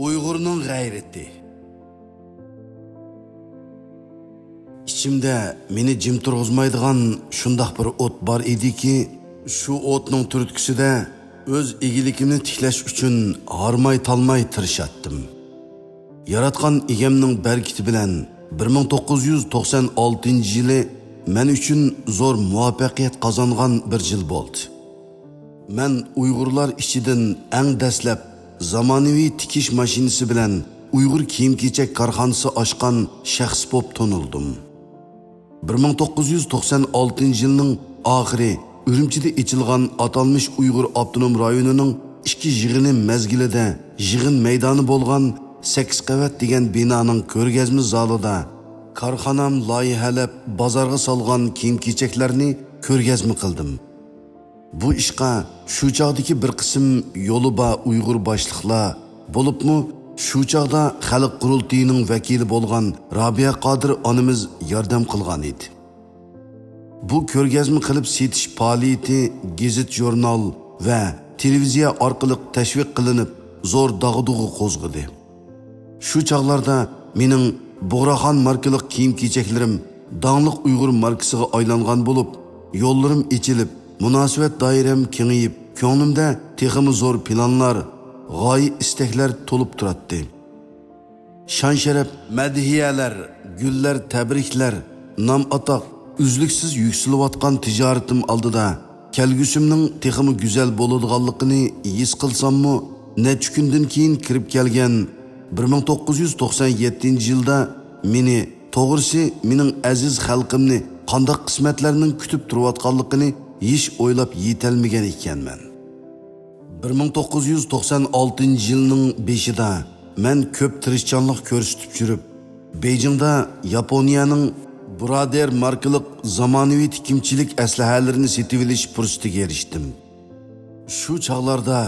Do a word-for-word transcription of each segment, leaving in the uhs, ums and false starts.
ئۇيغۇرنىڭ غەيرىتى. ئىچىمدە مېنى جىم تۇرغۇزمايدىغان شۇنداق بىر ئوت بار ئىدىكى، شۇ ئوتنىڭ تۈرتكىسىدە ئۆز ئىگىلىكىمنى تىكلەش ئۈچۈن ھارماي-تالماي تىرىشاتتىم. ياراتقان ئىگەمنىڭ بەرىكىتى بىلەن بىر مىڭ توققۇز يۈز توقسان ئالتىنچى يىلى مەن ئۈچۈن زور مۇۋەپپەقىيەت قازانغان بىر يىل بولدى. مەن ئۇيغۇرلار ئىچىدىن ئەڭ دەسلەپ زامانىۋى تىكىش ماشىنىسى بىلەن ئۇيغۇر كىيىم-كېچەك كارخانىسى ئاچقان شەخس بولۇپ تونۇلدۇم. بىر مىڭ توققۇز يۈز توقسان ئالتىنچى يىلنىڭ ئاخىرى ئۈرۈمچىدە ئېچىلغان ئاتالمىش ئۇيغۇر ئاپتونوم رايونىنىڭ ئىككى يىغىنى مەزگىلىدە يىغىن مەيدانى بولغان سەككىز قەۋەت دېگەن بىنانىڭ كۆرگەزمە زالىدا كارخانام لايىھەلەپ بازارغا سالغان كىيىم-كېچەكلەرنى كۆرگەزمە قىلدىم. بۇ ئىشقا شۇ چاغدىكى بىر قىسىم يولى بار ئۇيغۇر باشلىقلار، بولۇپمۇ شۇ چاغدا خەلق قۇرۇلتىيىنىڭ ۋەكىلى بولغان رابىيە قادىر ئانىمىز ياردەم قىلغان ئىدى. بۇ كۆرگەزمە قىلىپ سېتىش پائالىيىتى گېزىت-ژۇرنال ۋە تېلېۋىزىيە ئارقىلىق تەشۋىق قىلىنىپ، زور داغدۇغا قوزغىدى. شۇ چاغلاردا مېنىڭ بۇغراخان ماركىلىق كىيىم-كېچەكلىرىم داڭلىق ئۇيغۇر ماركىسىغا ئايلانغان بولۇپ، يوللىرىم ئېچىلىپ، مۇناسىۋەت دائىرەم كېڭىيىپ، كۆڭلۈمدە تېخىمۇ زور پىلانلار، غايە-ئىستەكلەر تولۇپ تۇراتتى. شان-شەرەپ، مەدھىيەلەر، گۈللەر، تەبرىكلەر، نام-ئاتاق، ئۈزلۈكسىز يۈكسىلىۋاتقان تىجارىتىم ئالدىدا كەلگۈسىمنىڭ تېخىمۇ گۈزەل بولىدىغانلىقىنى ھېس قىلساممۇ، نەچچە كۈندىن كېيىن كىرىپ كەلگەن بىر مىڭ توققۇز يۈز توقسان يەتتىنچى يىلدا مېنى، توغرىسى، مېنىڭ ئەزىز خەلقىمنى قانداق قىسمەتلەرنىڭ كۈتۈپ تۇرۇۋاتقانلىقىنى ھېچ ئويلاپ يېتەلمىگەن ئىكەنمەن. بىر مىڭ توققۇز يۈز توقسان ئالتىنچى يىلنىڭ بېشىدا مەن كۆپ تىرىشچانلىق كۆرسىتىپ يۈرۈپ، بېيجىڭدا ياپونىيەنىڭ برادېر ماركىلىق زامانىۋى تىكىمچىلىك ئەسلىھەلىرىنى سېتىۋېلىش پۇرسىتىگە ئېرىشتىم. شۇ چاغلاردا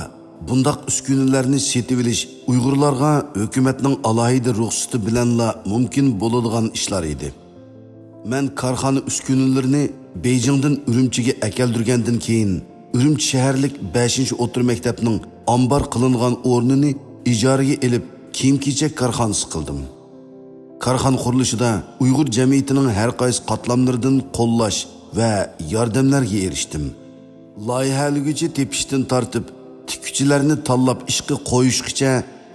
بۇنداق ئۈسكۈنىلەرنى سېتىۋېلىش ئۇيغۇرلارغا ھۆكۈمەتنىڭ ئالاھىدە رۇخسىتى بىلەنلا مۇمكىن بولىدىغان ئىشلار ئىدى. مەن كارخانا ئۈسكۈنىلىرىنى بېيجىڭدىن ئۈرۈمچىگە ئەكەلدۈرگەندىن كېيىن، ئۈرۈمچى شەھەرلىك بەشىنچى ئوتتۇرا مەكتەپنىڭ ئامبار قىلىنغان ئورنىنى ئىجارىگە ئېلىپ، كىيىم-كېچەك كارخانىسى قىلدىم. كارخانا قۇرۇلۇشىدا ئۇيغۇر جەمئىيىتىنىڭ ھەر قايسى قاتلاملىرىدىن قوللاش ۋە ياردەملەرگە ئېرىشتىم. لايىھەلىگۈچى تېپىشتىن تارتىپ، تىككۈچىلەرنى تاللاپ ئىشقا قويۇشقىچە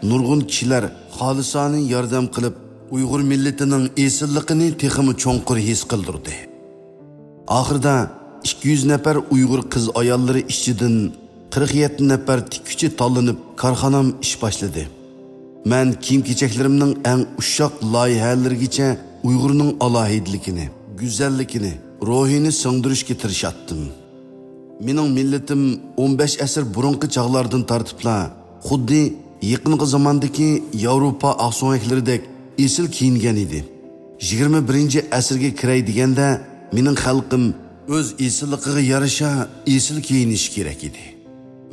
نۇرغۇن كىشىلەر خالىسانە ياردەم قىلىپ، ئۇيغۇر مىللىتىنىڭ ئېسىللىقىنى تېخىمۇ چوڭقۇر ھېس قىلدۇردى. ئاخىرىدا ئىككى يۈز نەپەر ئۇيغۇر قىز-ئاياللىرى ئىچىدىن قىرىق يەتتە نەپەر تىككۈچى تاللىنىپ، كارخانام ئىش باشلىدى. مەن كىيىم-كېچەكلىرىمنىڭ ئەڭ ئۇششاق لايىھەلىرىگىچە ئۇيغۇرنىڭ ئالاھىدىلىكىنى، گۈزەللىكىنى، روھىنى سىڭدۈرۈشكە تىرىشاتتىم. مېنىڭ مىللىتىم ئون بەش ئەسىر بۇرۇنقى چاغلاردىن تارتىپلا خۇددى يېقىنقى زاماندىكى ياۋروپا ئاقسۆڭەكلىرىدەك ئېسىل كىيىنگەن ئىدى. يىگىرمە بىرىنچى ئەسىرگە كىرەي دېگەندە، مېنىڭ خەلقىم ئۆز ئېسىللىقىغا يارىشا ئېسىل كىيىنىشى كېرەك ئىدى.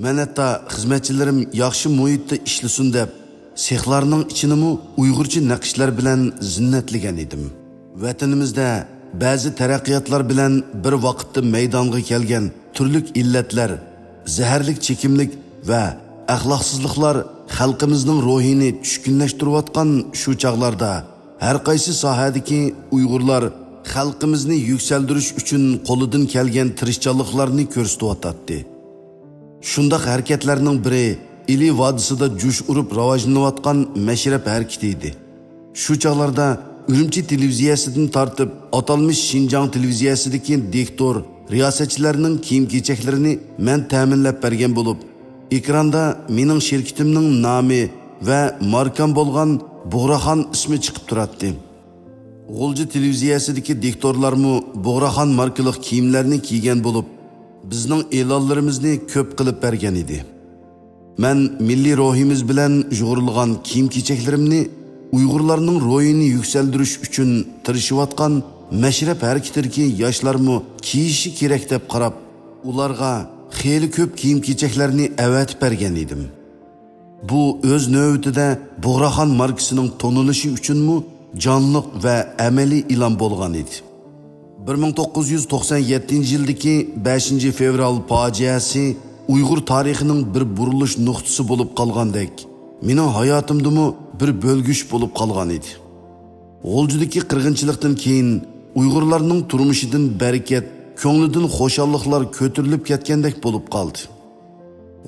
مەن ھەتتا خىزمەتچىلىرىم ياخشى مۇھىتتا ئىشلىسۇن دەپ، سېخلارنىڭ ئىچىنىمۇ ئۇيغۇرچە نەقىشلەر بىلەن زىننەتلىگەن ئىدىم. ۋەتىنىمىزدە بەزى تەرەققىياتلار بىلەن بىر ۋاقىتتا مەيدانغا كەلگەن تۈرلۈك ئىللەتلەر، زەھەرلىك چېكىملىك ۋە ئەخلاقسىزلىقلار خەلقىمىزنىڭ روھىنى چۈشكۈنلەشتۈرۈۋاتقان شۇ چاغلاردا، ھەر قايسى ساھەدىكى ئۇيغۇرلار خەلقىمىزنى يۈكسەلدۈرۈش ئۈچۈن قولىدىن كەلگەن تىرىشچانلىقلارنى كۆرسىتىۋاتاتتى. شۇنداق ھەرىكەتلەرنىڭ بىرى ئىلى ۋادىسىدا جۇش ئۇرۇپ راۋاجلىنىۋاتقان مەشرەپ ھەرىكىتى ئىدى. شۇ چاغلاردا ئۈرۈمچى تېلېۋىزىيەسىدىن تارتىپ، ئاتالمىش شىنجاڭ تېلېۋىزىيەسىدىكى دىكتور، رىياسەتچىلەرنىڭ كىيىم-كېچەكلىرىنى مەن تەمىنلەپ بەرگەن بولۇپ، ئېكراندا مېنىڭ شىركىتىمنىڭ نامى ۋە ماركام بولغان بۇغراخان ئىسمى چىقىپ تۇراتتى. غۇلجا تېلېۋىزىيەسىدىكى دىكتورلارمۇ بۇغراخان ماركىلىق كىيىملەرنى كىيگەن بولۇپ، بىزنىڭ ئېلانلىرىمىزنى كۆپ قىلىپ بەرگەن ئىدى. مەن مىللىي روھىمىز بىلەن يۇغۇرۇلغان كىيىم-كېچەكلىرىمنى ئۇيغۇرلارنىڭ روھىنى يۈكسەلدۈرۈش ئۈچۈن تىرىشىۋاتقان مەشرەپ ھەرىكىتىدىكى ياشلارمۇ كىيىشى كېرەك دەپ قاراپ، ئۇلارغا خېلى كۆپ كىيىم-كېچەكلەرنى ئەۋەتىپ بەرگەن ئىدىم. بۇ ئۆز نۆۋىتىدە بۇغراخان ماركىسىنىڭ تونۇلۇشى ئۈچۈنمۇ جانلىق ۋە ئەمەلىي ئېلان بولغان ئىدى. بىر مىڭ توققۇز يۈز توقسان يەتتىنچى يىلدىكى بەشىنچى فېۋرال پاجىئەسى ئۇيغۇر تارىخىنىڭ بىر بۇرۇلۇش نۇقتىسى بولۇپ قالغاندەك، مېنىڭ ھاياتىمدىمۇ بىر بۆلگۈچ بولۇپ قالغان ئىدى. غۇلجىدىكى قىرغىنچىلىقتىن كېيىن ئۇيغۇرلارنىڭ تۇرمۇشىدىن بەرىكەت، كۆڭلىدىن خۇشاللىقلار كۆتۈرۈلۈپ كەتكەندەك بولۇپ قالدى.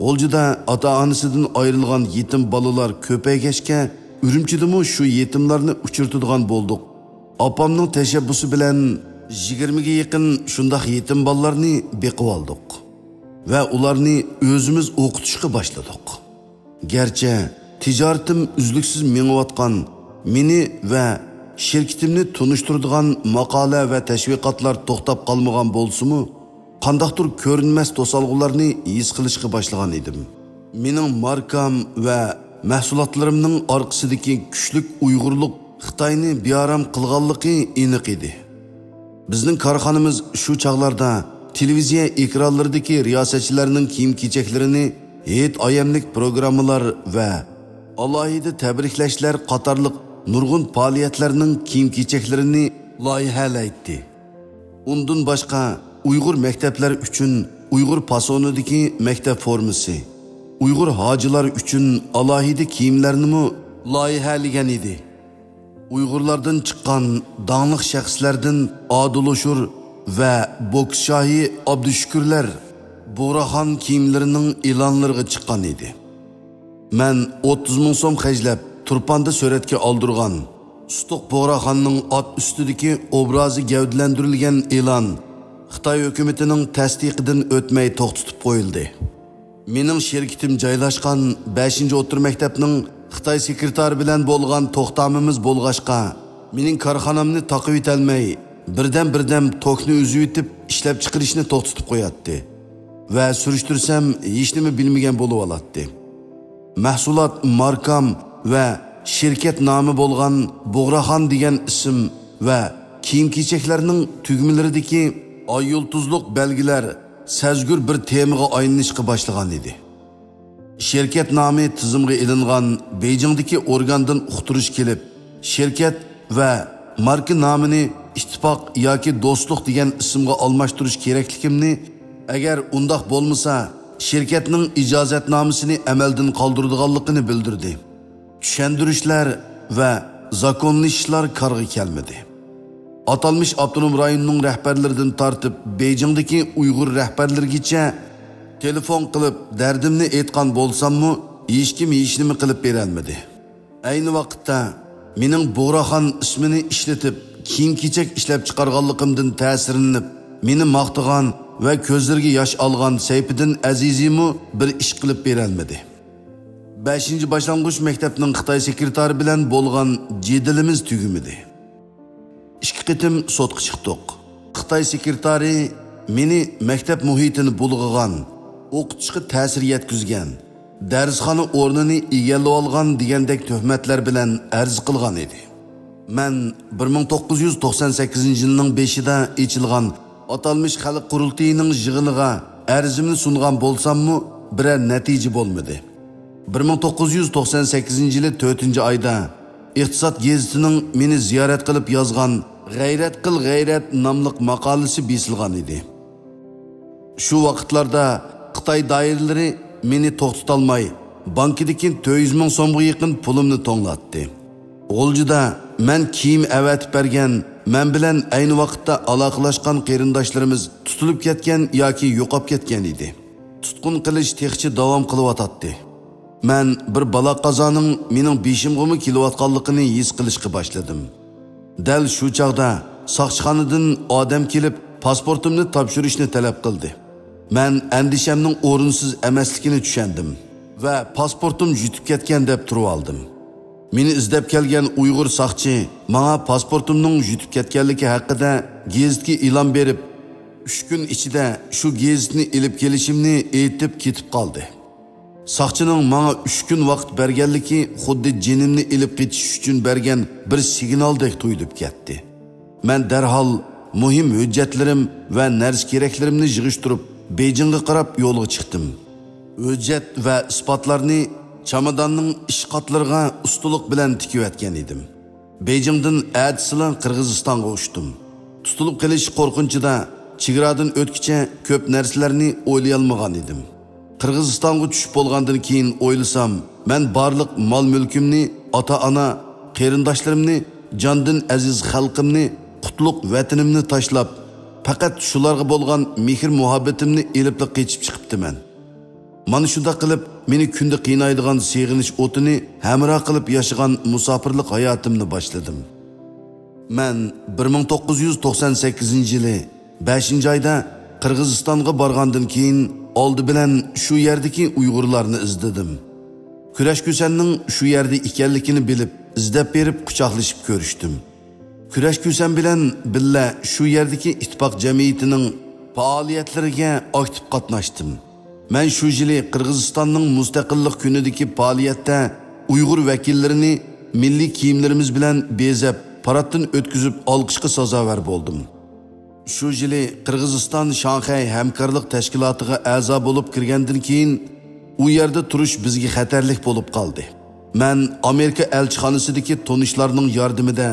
غۇلجىدا ئاتا-ئانىسىدىن ئايرىلغان يېتىم بالىلار كۆپەيگەچكە، ئۈرۈمچىدىمۇ شۇ يېتىملارنى ئۇچرىتىدىغان بولدۇق. ئاپامنىڭ تەشەببۇسى بىلەن يىگىرمىگە يېقىن شۇنداق يېتىم بالىلارنى بېقىۋالدۇق ۋە ئۇلارنى ئۆزىمىز ئوقۇتۇشقا باشلىدۇق. گەرچە تىجارىتىم ئۈزلۈكسىز مېڭىۋاتقان، مېنى ۋە شىركىتىمنى تونۇشتۇرىدىغان ماقالە ۋە تەشۋىقاتلار توختاپ قالمىغان بولسىمۇ، قانداقتۇر كۆرۈنمەس توسالغۇلارنى ھېس قىلىشقا باشلىغان ئىدىم. مېنىڭ ماركام ۋە مەھسۇلاتلىرىمنىڭ ئارقىسىدىكى كۈچلۈك ئۇيغۇرلۇق خىتاينى بىئارام قىلغانلىقى ئېنىق ئىدى. بىزنىڭ كارخانىمىز شۇ چاغلاردا تېلېۋىزىيە ئېكرانلىرىدىكى رىياسەتچىلەرنىڭ كىيىم-كېچەكلىرىنى ھېيت-ئايەملىك پروگراممىلار ۋە ئالاھىدە تەبرىكلەشلەر قاتارلىق نۇرغۇن پائالىيەتلەرنىڭ كىيىم-كېچەكلىرىنى لايىھەلەيتتى. ئۇندىن باشقا، ئۇيغۇر مەكتەپلەر ئۈچۈن ئۇيغۇر پاسونىدىكى مەكتەپ فورمىسى، ئۇيغۇر ھاجىلار ئۈچۈن ئالاھىدە كىيىملەرنىمۇ لايىھەلىگەن ئىدى. ئۇيغۇرلاردىن چىققان داڭلىق شەخسلەردىن ئادىل ھوشۇر ۋە بوكس شاھى ئابدۇشۈكۈرلەر بۇغراخان كىيىملىرىنىڭ ئېلانلىرىغا چىققان ئىدى. مەن ئوتتۇز مىڭ سوم خەجلەپ، تۇرپاندا سۈرەتكە ئالدۇرغان سۇتۇق بۇغراخاننىڭ ئات ئۈستىدىكى ئوبرازى گەۋدىلەندۈرۈلگەن ئېلان خىتاي ھۆكۈمىتىنىڭ تەستىقىدىن ئۆتمەي توختىتىپ قويۇلدى. مېنىڭ شىركىتىم جايلاشقان بەشىنچى ئوتتۇرا مەكتەپنىڭ خىتاي سېكرېتارى بىلەن بولغان توختامىمىز بولغاچقا، مېنىڭ كارخانامنى تاقىۋېتەلمەي، بىردەم-بىردەم توكنى ئۈزۈۋېتىپ، ئىشلەپچىقىرىشنى توختىتىپ قوياتتى ۋە سۈرۈشتۈرسەم، ھېچنېمە بىلمىگەن بولۇۋالاتتى. مەھسۇلات ماركام ۋە شىركەت نامى بولغان بۇغراخان دېگەن ئىسىم ۋە كىيىم-كېچەكلەرنىڭ تۈگمىلىرىدىكى ئاي يۇلتۇزلۇق بەلگىلەر سەزگۈر بىر تېمىغا ئايلىنىشقا باشلىغان ئىدى. شىركەت نامى تىزىمغا ئېلىنغان بېيجىڭدىكى ئورگاندىن ئۇقتۇرۇش كېلىپ، شىركەت ۋە ماركا نامىنى ئىتتىپاق ياكى دوستلۇق دېگەن ئىسىمغا ئالماشتۇرۇش كېرەكلىكىمنى، ئەگەر ئۇنداق بولمىسا، شىركەتنىڭ ئىجازەتنامىسىنى ئەمەلدىن قالدۇرىدىغانلىقىنى بىلدۈردى. چۈشەندۈرۈشلەر ۋە زاكونلىشىشلار كارغا كەلمىدى. ئاتالمىش ئاپتونوم رايوننىڭ رەھبەرلىرىدىن تارتىپ، بېيجىڭدىكى ئۇيغۇر رەھبەرلىرىگىچە تېلېفون قىلىپ، دەردىمنى ئېيتقان بولساممۇ، ھېچكىم ھېچنېمە قىلىپ بېرەلمىدى. ئەينى ۋاقىتتا مېنىڭ بۇغراخان ئىسمىنى ئىشلىتىپ، كىيىم-كېچەك ئىشلەپچىقارغانلىقىمدىن تەسىرلىنىپ، مېنى ماختىغان ۋە كۆزلىرىگە ياش ئالغان سەيپىدىن ئەزىزىمۇ بىر ئىش قىلىپ بېرەلمىدى. بەشىنچى باشلانغۇچ مەكتەپنىڭ خىتاي سېكرېتارى بىلەن بولغان جېدىلىمىز تۈگىمىدى. ئىككى قېتىم سوتقا چىقتۇق. خىتاي سېكرېتارى مېنى مەكتەپ مۇھىتىنى بۇلغىغان، ئوقۇتۇشقا تەسىر يەتكۈزگەن، دەرسخانا ئورنىنى ئىگىلىۋالغان دېگەندەك تۆھمەتلەر بىلەن ئەرز قىلغان ئىدى. مەن بىر مىڭ توققۇز يۈز توقسان سەككىزىنچى يىلنىڭ بېشىدا ئېچىلغان ئاتالمىش خەلق قۇرۇلتىيىنىڭ يىغىنىغا ئەرزىمنى سۇنغان بولساممۇ، بىرەر نەتىجە بولمىدى. بىر مىڭ توققۇز يۈز توقسان سەككىزىنچى يىلى تۆتىنچى ئايدا ئىقتىساد گېزىتىنىڭ مېنى زىيارەت قىلىپ يازغان «غەيرەت قىل، غەيرەت» ناملىق ماقالىسى بېسىلغان ئىدى. شۇ ۋاقىتلاردا خىتاي دائىرىلىرى مېنى توختىتالماي، بانكىدىكى تۆت يۈز مىڭ سومغا يېقىن پۇلۇمنى توڭلاتتى. غۇلجىدا مەن كىيىم ئەۋەتىپ بەرگەن، مەن بىلەن ئەينى ۋاقىتتا ئالاقىلاشقان قېرىنداشلىرىمىز تۇتۇلۇپ كەتكەن ياكى يوقاپ كەتكەن ئىدى. تۇتقۇن قىلىش تېخىچە داۋام قىلىۋاتاتتى. مەن بىر بالا-قازانىڭ مېنىڭ بېشىمغىمۇ كېلىۋاتقانلىقىنى ھېس قىلىشقا باشلىدىم. دەل شۇ چاغدا ساقچىخانىدىن ئادەم كېلىپ، پاسپورتۇمنى تاپشۇرۇشنى تەلەپ قىلدى. مەن ئەندىشەمنىڭ ئورۇنسىز ئەمەسلىكىنى چۈشەندىم ۋە پاسپورتۇم يىتىپ كەتكەن دەپ تۇرۇۋالدىم. مېنى ئىزدەپ كەلگەن ئۇيغۇر ساقچى ماڭا پاسپورتۇمنىڭ يىتىپ كەتكەنلىكى ھەققىدە گېزىتكە ئېلان بېرىپ، ئۈچ كۈن ئىچىدە شۇ گېزىتنى ئېلىپ كېلىشىمنى ئېيتىپ كېتىپ قالدى. ساقچىنىڭ ماڭا ئۈچ كۈن ۋاقىت بەرگەنلىكى خۇددى جېنىمنى ئېلىپ قېچىش ئۈچۈن بەرگەن بىر سىگنالدەك تۇيۇلۇپ كەتتى. مەن دەرھال مۇھىم ھۆججەتلىرىم ۋە نەرسە-كېرەكلىرىمنى يىغىشتۇرۇپ، بېيجىڭغا قاراپ يولغا چىقتىم. ھۆججەت ۋە ئىسپاتلارنى چاماداننىڭ ئىش قاتلىرىغا ئۇستىلىق بىلەن تىكىۋەتكەن ئىدىم. بېيجىڭدىن ئەتىسىلا قىرغىزىستانغا ئۇچتۇم. تۇتۇلۇپ قېلىش قورقۇنچىدا چېگرادىن ئۆتكىچە كۆپ نەرسىلەرنى ئويلىيالمىغان ئىدىم. قىرغىزىستانغا چۈشۈپ بولغاندىن كېيىن ئويلىسام، مەن بارلىق مال-مۈلكۈمنى، ئاتا-ئانا، قېرىنداشلىرىمنى، جاندىن ئەزىز خەلقىمنى، قۇتلۇق ۋەتىنىمنى تاشلاپ، پەقەت شۇلارغا بولغان مېھىر-مۇھەببىتىمنى ئېلىپلا قېچىپ چىقىپتىمەن. مانا شۇنداق قىلىپ، مېنى كۈندە قىينايدىغان سېغىنىش ئوتىنى ھەمراھ قىلىپ ياشىغان مۇساپىرلىق ھاياتىمنى باشلىدىم. مەن بىر مىڭ توققۇز يۈز توقسان سەككىزىنچى يىلى بەشىنچى ئايدا قىرغىزىستانغا بارغاندىن كېيىن، ئالدى بىلەن شۇ يەردىكى ئۇيغۇرلارنى ئىزدىدىم. كۈرەش كۈسەننىڭ شۇ يەردە ئىكەنلىكىنى بىلىپ، ئىزدەپ بېرىپ قۇچاقلىشىپ كۆرۈشتۈم. كۈرەش كۈسەن بىلەن بىللە شۇ يەردىكى ئىتتىپاق جەمئىيىتىنىڭ پائالىيەتلىرىگە ئاكتىپ قاتناشتىم. مەن شۇ يىلى قىرغىزىستاننىڭ مۇستەقىللىق كۈنىدىكى پائالىيەتتە ئۇيغۇر ۋەكىللىرىنى مىللىي كىيىملىرىمىز بىلەن بېزەپ، پاراتتىن ئۆتكۈزۈپ ئالقىشقا سازاۋەر بولدۇم. شۇ يىلى قىرغىزىستان شاڭخەي ھەمكارلىق تەشكىلاتىغا ئەزا بولۇپ كىرگەندىن كېيىن، ئۇ يەردە تۇرۇش بىزگە خەتەرلىك بولۇپ قالدى. مەن ئامېرىكا ئەلچىخانىسىدىكى تونۇشلارنىڭ ياردىمىدە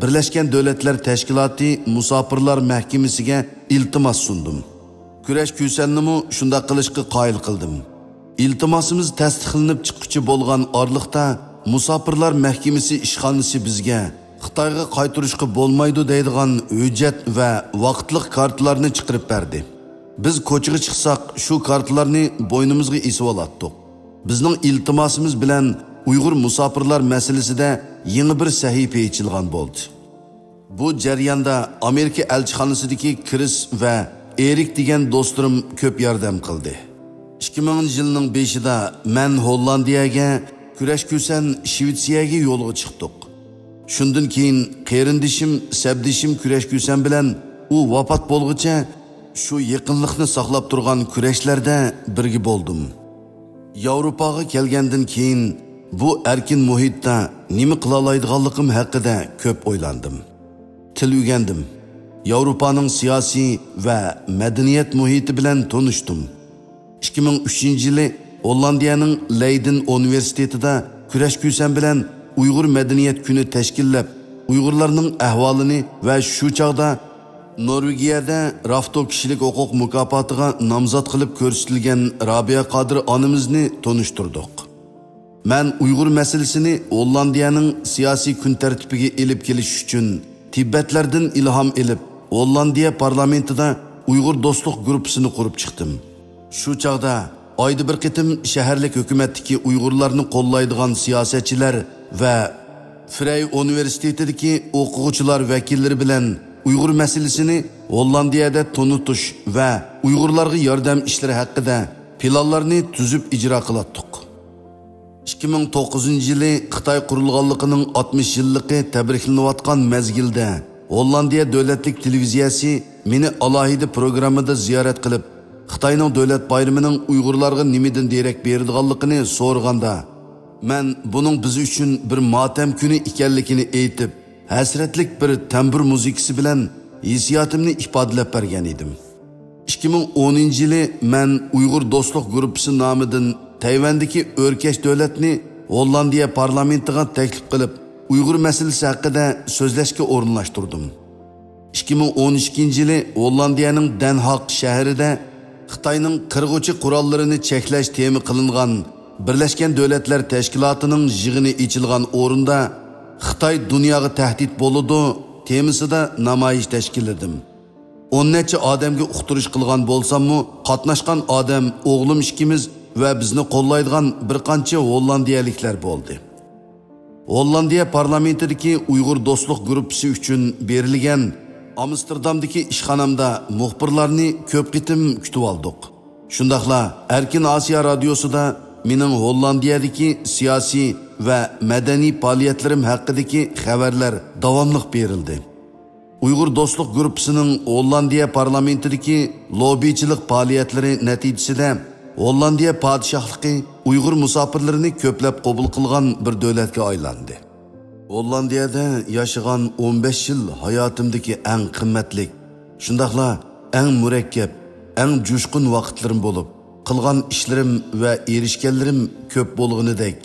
بىرلەشكەن دۆلەتلەر تەشكىلاتى مۇساپىرلار مەھكىمىسىگە ئىلتىماس سۇندۇم. كۈرەش كۈسەننىمۇ شۇنداق قىلىشقا قايىل قىلدىم. ئىلتىماسىمىز تەستىقلىنىپ چىققۇچە بولغان ئارىلىقتا، مۇساپىرلار مەھكىمىسى ئىشخانىسى بىزگە خىتايغا قايتۇرۇشقا بولمايدۇ دەيدىغان ھۆججەت ۋە ۋاقىتلىق كارتىلارنى چىقىرىپ بەردى. بىز كوچىغا چىقساق، شۇ كارتىلارنى بوينىمىزغا ئېسىۋالاتتۇق. بىزنىڭ ئىلتىماسىمىز بىلەن ئۇيغۇر مۇساپىرلار مەسىلىسىدە يېڭى بىر سەھىپە ئېچىلغان بولدى. بۇ جەرياندا ئامېرىكا ئەلچىخانىسىدىكى كرىس ۋە ئېرىك دېگەن دوستلىرىم كۆپ ياردەم قىلدى. ئىككى مىڭىنچى يىلنىڭ بېشىدا مەن ھوللاندىيەگە، كۈرەش كۈسەن شىۋېتسىيەگە يولغا چىقتۇق. شۇندىن كېيىن قېرىندىشىم، سەپدىشىم كۈرەش كۈسەن بىلەن ئۇ ۋاپات بولغۇچە شۇ يېقىنلىقنى ساقلاپ تۇرغان كۈرەشلەردە بىرگە بولدۇم. ياۋروپاغا كەلگەندىن كېيىن بۇ ئەركىن مۇھىتتا نېمە قىلالايدىغانلىقىم ھەققىدە كۆپ ئويلاندىم. تىل ئۆگەندىم. ياۋروپانىڭ سىياسىي ۋە مەدەنىيەت مۇھىتى بىلەن تونۇشتۇم. ئىككى مىڭ ئۈچىنچى يىلى ھوللاندىيەنىڭ لەيدېن ئۇنىۋېرسىتېتىدا كۈرەش كۈسەن بىلەن ئۇيغۇر مەدەنىيەت كۈنى تەشكىللەپ، ئۇيغۇرلارنىڭ ئەھۋالىنى ۋە شۇ چاغدا نورۋېگىيەدە رافتو كىشىلىك ھوقۇق مۇكاپاتىغا نامزات قىلىپ كۆرسىتىلگەن رابىيە قادىر ئانىمىزنى تونۇشتۇردۇق. مەن ئۇيغۇر مەسىلىسىنى ھوللاندىيەنىڭ سىياسىي كۈن تەرتىپىگە ئېلىپ كېلىش ئۈچۈن تىبەتلەردىن ئىلھام ئېلىپ، ھوللاندىيە پارلامېنتىدا ئۇيغۇر دوستلۇق گۇرۇپپىسىنى قۇرۇپ چىقتىم. شۇ چاغدا ئايدا بىر قېتىم شەھەرلىك ھۆكۈمەتتىكى ئۇيغۇرلارنى قوللايدىغان سىياسەتچىلەر ۋە فرەي ئۇنىۋېرسىتېتىدىكى ئوقۇغۇچىلار ۋەكىللىرى بىلەن ئۇيغۇر مەسىلىسىنى ھوللاندىيەدە تونۇتۇش ۋە ئۇيغۇرلارغا ياردەم ئىشلىرى ھەققىدە پىلانلارنى تۈزۈپ ئىجرا قىلاتتۇق. ئىككى مىڭ توققۇزىنچى يىلى خىتاي قۇرۇلغانلىقىنىڭ ئاتمىش يىللىقى تەبرىكلىنىۋاتقان مەزگىلدە، ھوللاندىيە دۆلەتلىك تېلېۋىزىيەسى مېنى ئالاھىدە پروگراممىدا زىيارەت قىلىپ، خىتاينىڭ دۆلەت بايرىمىنىڭ ئۇيغۇرلارغا نېمىدىن دېرەك بېرىدىغانلىقىنى سورىغاندا، مەن بۇنىڭ بىز ئۈچۈن بىر ماتەم كۈنى ئىكەنلىكىنى ئېيتىپ، ھەسرەتلىك بىر تەمبۇر مۇزىكىسى بىلەن ھېسسىياتىمنى ئىپادىلەپ بەرگەن ئىدىم. ئىككى مىڭ ئونىنچى يىلى مەن ئۇيغۇر دوستلۇق گۇرۇپپىسى نامىدىن تەيۋەندىكى ئۆركەش دۆلەتنى ھوللاندىيە پارلامېنتىغا تەكلىپ قىلىپ، ئۇيغۇر مەسىلىسى ھەققىدە سۆزلەشكە ئورۇنلاشتۇردۇم. ئىككى مىڭ ئون ئىككىنچى يىلى ھوللاندىيەنىڭ دەن ھاگ شەھىرىدە خىتاينىڭ قىرغۇچى قوراللىرىنى چەكلەش تېما قىلىنغان بىرلەشكەن دۆلەتلەر تەشكىلاتىنىڭ يىغىنى ئېچىلغان ئورۇندا، خىتاي دۇنياغا تەھدىت بولىدۇ تېمىسىدا نامايىش تەشكىللىدىم. ئون نەچچە ئادەمگە ئۇقتۇرۇش قىلغان بولساممۇ، قاتناشقان ئادەم ئوغلۇم ئىككىمىز ۋە بىزنى قوللايدىغان بىر قانچە ھوللاندىيەلىكلەر بولدى. ھوللاندىيە پارلامېنتىدىكى ئۇيغۇر دوستلۇق گۇرۇپپىسى ئۈچۈن بېرىلگەن ئامستېردامدىكى ئىشخانامدا مۇخبىرلارنى كۆپ قېتىم كۈتۈۋالدۇق. شۇنداقلا ئەركىن ئاسىيا رادىيوسىدا مېنىڭ ھوللاندىيەدىكى سىياسىي ۋە مەدەنىي پائالىيەتلىرىم ھەققىدىكى خەۋەرلەر داۋاملىق بېرىلدى. ئۇيغۇر دوستلۇق گۇرۇپپىسىنىڭ ھوللاندىيە پارلامېنتىدىكى لوببىچىلىق پائالىيەتلىرى نەتىجىسىدە، ھوللاندىيە پادىشاھلىقى ئۇيغۇر مۇساپىرلىرىنى كۆپلەپ قوبۇل قىلغان بىر دۆلەتكە ئايلاندى. ھوللاندىيەدە ياشىغان ئون بەش يىل ھاياتىمدىكى ئەڭ قىممەتلىك، شۇنداقلا ئەڭ مۇرەككەپ، ئەڭ جۇشقۇن ۋاقىتلىرىم بولۇپ، قىلغان ئىشلىرىم ۋە ئېرىشكەنلىرىم كۆپ بولغىنىدەك،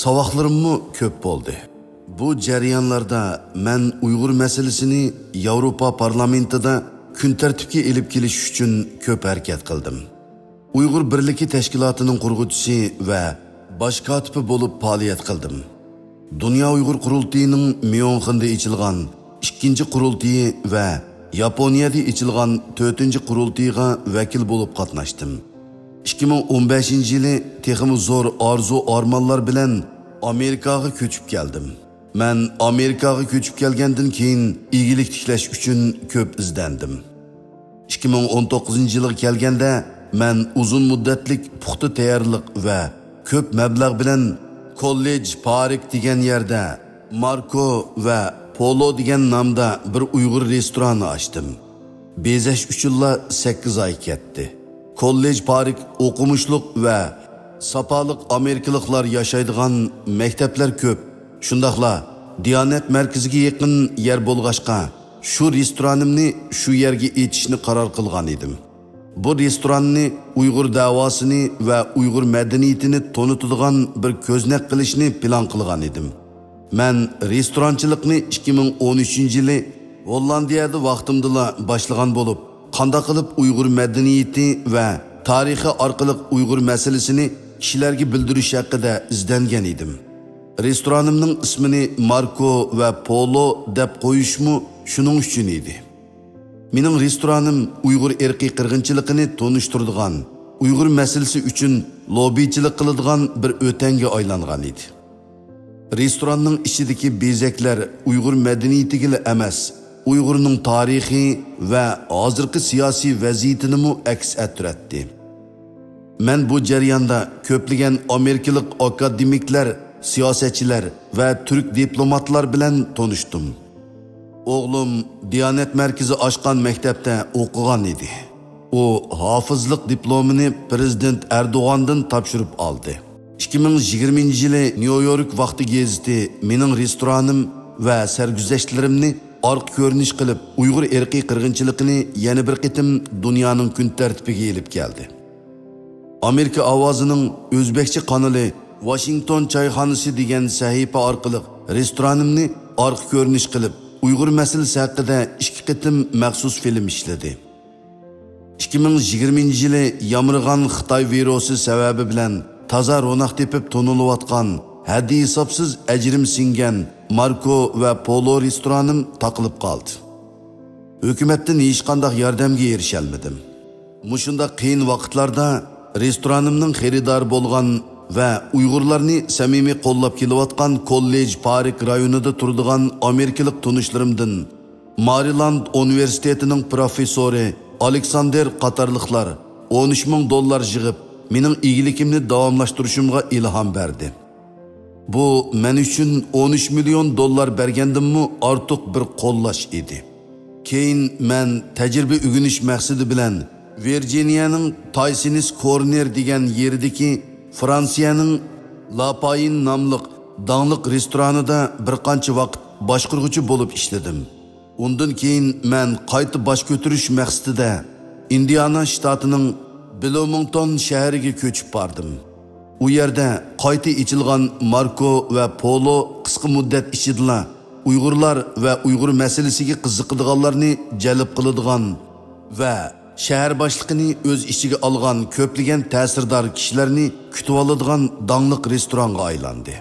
ساۋاقلىرىممۇ كۆپ بولدى. بۇ جەريانلاردا مەن ئۇيغۇر مەسىلىسىنى ياۋروپا پارلامېنتىدا كۈن تەرتىپكە ئېلىپ كېلىش ئۈچۈن كۆپ ھەرىكەت قىلدىم. ئۇيغۇر بىرلىكى تەشكىلاتىنىڭ قۇرغۇچىسى ۋە باش كاتىپى بولۇپ پائالىيەت قىلدىم. دۇنيا ئۇيغۇر قۇرۇلتىيىنىڭ ميۇنخېندا ئېچىلغان ئىككىنچى قۇرۇلتىيى ۋە ياپونىيەدە ئېچىلغان تۆتىنچى قۇرۇلتىيىغا ۋەكىل بولۇپ قاتناشتىم. ئىككى مىڭ ئون بەشىنچى يىلى تېخىمۇ زور ئارزۇ-ئارمانلار بىلەن ئامېرىكاغا كۆچۈپ كەلدىم. مەن ئامېرىكاغا كۆچۈپ كەلگەندىن كېيىن ئىگىلىك تىكلەش ئۈچۈن كۆپ ئىزدەندىم. ئىككى مىڭ ئون توققۇزىنچى يىلغا كەلگەندە، مەن ئۇزۇن مۇددەتلىك پۇختا تەييارلىق ۋە كۆپ مەبلەغ بىلەن كوللېج پارك دېگەن يەردە ماركو ۋە پولو دېگەن نامدا بىر ئۇيغۇر رېستورانى ئاچتىم. بېزەش ئۈچۈنلا سەككىز ئاي كەتتى. كوللېج پارك ئوقۇمۇشلۇق ۋە ساپالىق ئامېرىكىلىقلار ياشايدىغان مەكتەپلەر كۆپ. شۇنداقلا دىيانەت مەركىزىگە يېقىن يەر بولغاچقا، شۇ رېستورانىمنى شۇ يەرگە ئېچىشنى قارار قىلغان ئىدىم. بۇ رېستوراننى ئۇيغۇر دەۋاسىنى ۋە ئۇيغۇر مەدەنىيىتىنى تونۇتىدىغان بىر كۆزنەك قىلىشنى پىلان قىلغان ئىدىم. مەن رېستورانچىلىقنى ئىككى مىڭ ئون ئۈچىنچى يىلى ھوللاندىيەدە ۋاقتىمدىلا باشلىغان بولۇپ، قانداق قىلىپ ئۇيغۇر مەدەنىيىتى ۋە تارىخى ئارقىلىق ئۇيغۇر مەسىلىسىنى كىشىلەرگە بىلدۈرۈش ھەققىدە ئىزدەنگەن ئىدىم. رېستورانىمنىڭ ئىسمىنى ماركو ۋە پولو دەپ قويۇشمۇ شۇنىڭ ئۈچۈن ئىدى. مېنىڭ رېستورانىم ئۇيغۇر ئىرقىي قىرغىنچىلىقىنى تونۇشتۇرىدىغان، ئۇيغۇر مەسىلىسى ئۈچۈن لوببىچىلىق قىلىدىغان بىر ئۆتەڭگە ئايلانغان ئىدى. رېستوراننىڭ ئىچىدىكى بېزەكلەر ئۇيغۇر مەدەنىيىتىگىلا ئەمەس، ئۇيغۇرنىڭ تارىخى ۋە ھازىرقى سىياسىي ۋەزىيىتىنىمۇ ئەكس ئەتتۈرەتتى. مەن بۇ جەرياندا كۆپلىگەن ئامېرىكىلىق ئاكادېمىكلار، سىياسەتچىلەر ۋە تۈرك دىپلوماتلار بىلەن تونۇشتۇم. ئوغلۇم دىيانەت مەركىزى ئاچقان مەكتەپتە ئوقۇغان ئىدى. ئۇ ھافىزلىق دىپلومىنى پىرېزىدېنت ئەردوغاندىن تاپشۇرۇپ ئالدى. ئىككى مىڭ يىگىرمىنچى يىلى نيۇ يورك ۋاقتى گېزىتى مېنىڭ رېستورانىم ۋە سەرگۈزەشتلىرىمنى ئارقا كۆرۈنۈش قىلىپ، ئۇيغۇر ئىرقىي قىرغىنچىلىقىنى يەنە بىر قېتىم دۇنيانىڭ كۈن تەرتىپىگە ئېلىپ كەلدى. ئامېرىكا ئاۋازىنىڭ ئۆزبەكچە قانىلى ۋاشىنگتون چايخانىسى دېگەن سەھىپە ئارقىلىق رېستورانىمنى ئارقا كۆرۈنۈش قىلىپ، ئۇيغۇر مەسىلىسى ھەققىدە ئىككى قېتىم مەخسۇس فىلىم ئىشلىدى. ئىككى مىڭ يىگىرمىنچى يىلى يامرىغان خىتاي ۋىرۇسى سەۋەبى بىلەن تازا روناق تېپىپ تونۇلۇۋاتقان، ھەددى ھېسابسىز ئەجرىم سىڭگەن ماركو ۋە پولو رېستورانىم تاقىلىپ قالدى. ھۆكۈمەتتىن ھېچقانداق ياردەمگە ئېرىشەلمىدىم. مۇشۇنداق قىيىن ۋاقىتلاردا رېستورانىمنىڭ خېرىدارى بولغان ۋە ئۇيغۇرلارنى سەمىمىي قوللاپ كېلىۋاتقان كوللېج پارك رايونىدا تۇرىدىغان ئامېرىكىلىق تونۇشلىرىمدىن مارىلاند ئۇنىۋېرسىتېتىنىڭ پروفېسسورى ئالېكساندېر قاتارلىقلار ئون ئۈچ مىڭ دوللار يىغىپ، مېنىڭ ئىگىلىكىمنى داۋاملاشتۇرۇشۇمغا ئىلھام بەردى. بۇ مەن ئۈچۈن ئون ئۈچ مىليون دوللار بەرگەندىنمۇ ئارتۇق بىر قوللاش ئىدى. كېيىن مەن تەجرىبە ئۆگىنىش مەقسىتى بىلەن ۋىرجىنىيەنىڭ تايسىنىس كورنېر دېگەن يېرىدىكى فرانسىيەنىڭ لاپايىن ناملىق داڭلىق رېستورانىدا بىر قانچە ۋاقىت باشقۇرغۇچى بولۇپ ئىشلىدىم. ئۇندىن كېيىن مەن قايتا باش كۆتۈرۈش مەقسىتىدە ئىندىئانا شتاتىنىڭ بلۇمىڭتون شەھىرىگە كۆچۈپ باردىم. ئۇ يەردە قايتا ئېچىلغان ماركو ۋە پولو قىسقا مۇددەت ئىچىدىلا ئۇيغۇرلار ۋە ئۇيغۇر مەسىلىسىگە قىزىقىدىغانلارنى جەلپ قىلىدىغان ۋە شەھەر باشلىقىنى ئۆز ئىچىگە ئالغان كۆپلىگەن تەسىردار كىشىلەرنى كۈتۈۋالىدىغان داڭلىق رېستورانغا ئايلاندى.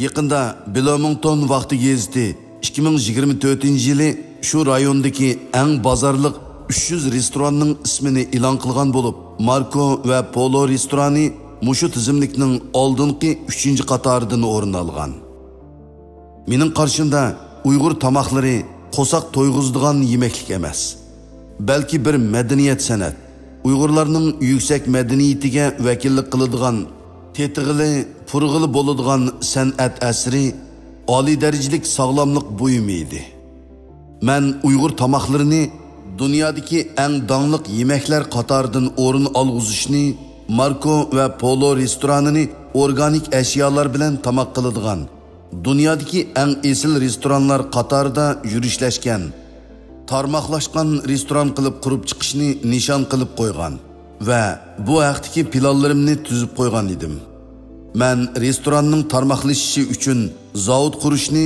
يېقىندا بلومىڭتون ۋاقتى گېزىتى ئىككى مىڭ يىگىرمە تۆتىنچى يىلى شۇ رايوندىكى ئەڭ بازارلىق ئۈچ يۈز رېستوراننىڭ ئىسمىنى ئېلان قىلغان بولۇپ، ماركو ۋە پولو رېستورانى مۇشۇ تىزىملىكنىڭ ئالدىنقى ئۈچىنچى قاتارىدىن ئورۇن ئالغان. مېنىڭ قارىشىمدا، ئۇيغۇر تاماقلىرى قورساق تويغۇزىدىغان يېمەكلىك ئەمەس، بەلكى بىر مەدەنىيەت سەنئەت، ئۇيغۇرلارنىڭ يۈكسەك مەدەنىيىتىگە ۋەكىللىك قىلىدىغان، تېتىغىلى، پۇرىغىلى بولىدىغان سەنئەت ئەسىرى، ئالىي دەرىجىلىك ساغلاملىق بۇيۇمى ئىدى. مەن ئۇيغۇر تاماقلىرىنى دۇنيادىكى ئەڭ داڭلىق يېمەكلەر قاتارىدىن ئورۇن ئالغۇزۇشنى، ماركو ۋە پولو رېستورانىنى ئورگانىك ئەشيالار بىلەن تاماق قىلىدىغان، دۇنيادىكى ئەڭ ئېسىل رېستورانلار قاتارىدا يۈرۈشلەشكەن، تارماقلاشقان رېستوران قىلىپ قۇرۇپ چىقىشنى نىشان قىلىپ قويغان ۋە بۇ ھەقتىكى پىلانلىرىمنى تۈزۈپ قويغان ئىدىم. مەن رېستوراننىڭ تارماقلىشىشى ئۈچۈن زاۋۇت قۇرۇشنى،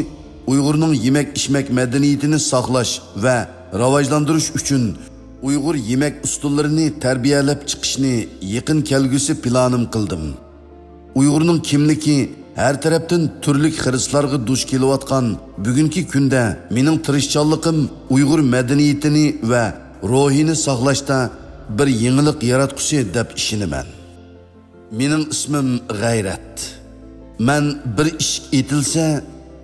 ئۇيغۇرنىڭ يېمەك-ئىچمەك مەدەنىيىتىنى ساقلاش ۋە راۋاجلاندۇرۇش ئۈچۈن ئۇيغۇر يېمەك ئۇستىلىرىنى تەربىيەلەپ چىقىشنى يېقىن كەلگۈسى پىلانىم قىلدىم. ئۇيغۇرنىڭ كىملىكى ھەر تەرەپتىن تۈرلۈك خىرىسلارغا دۇچ كېلىۋاتقان بۈگۈنكى كۈندە مېنىڭ تىرىشچانلىقىم ئۇيغۇر مەدەنىيىتىنى ۋە روھىنى ساقلاشتا بىر يېڭىلىق ياراتقۇسى دەپ ئىشىنىمەن. مېنىڭ ئىسمىم غەيرەت. مەن بىر ئىشىك ئېتىلسە،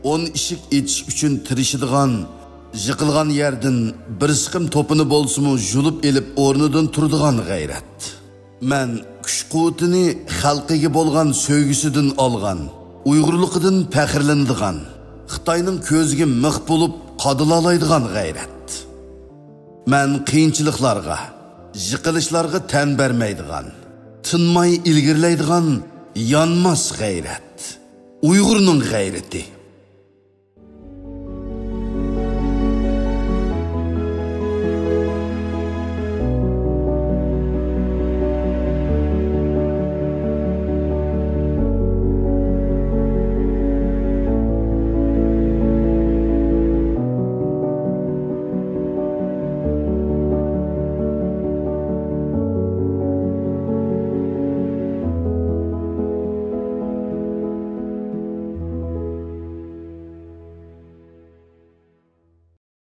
ئون ئىشىك ئېچىش ئۈچۈن تىرىشىدىغان، يىقىلغان يەردىن بىر سىقىم توپىنى بولسىمۇ يۇلۇپ ئېلىپ ئورنىدىن تۇرىدىغان غەيرەت. مەن كۈچ-قۇۋۋىتىنى خەلقىگە بولغان سۆيگۈسىدىن ئالغان، ئۇيغۇرلۇقىدىن پەخىرلىنىدىغان، خىتاينىڭ كۆزىگە مىخ بولۇپ قادىلالايدىغان غەيرەت. مەن قىيىنچىلىقلارغا، يىقىلىشلارغا تەن بەرمەيدىغان، تىنماي ئىلگىرىلەيدىغان يانماس غەيرەت. ئۇيغۇرنىڭ غەيرىتى.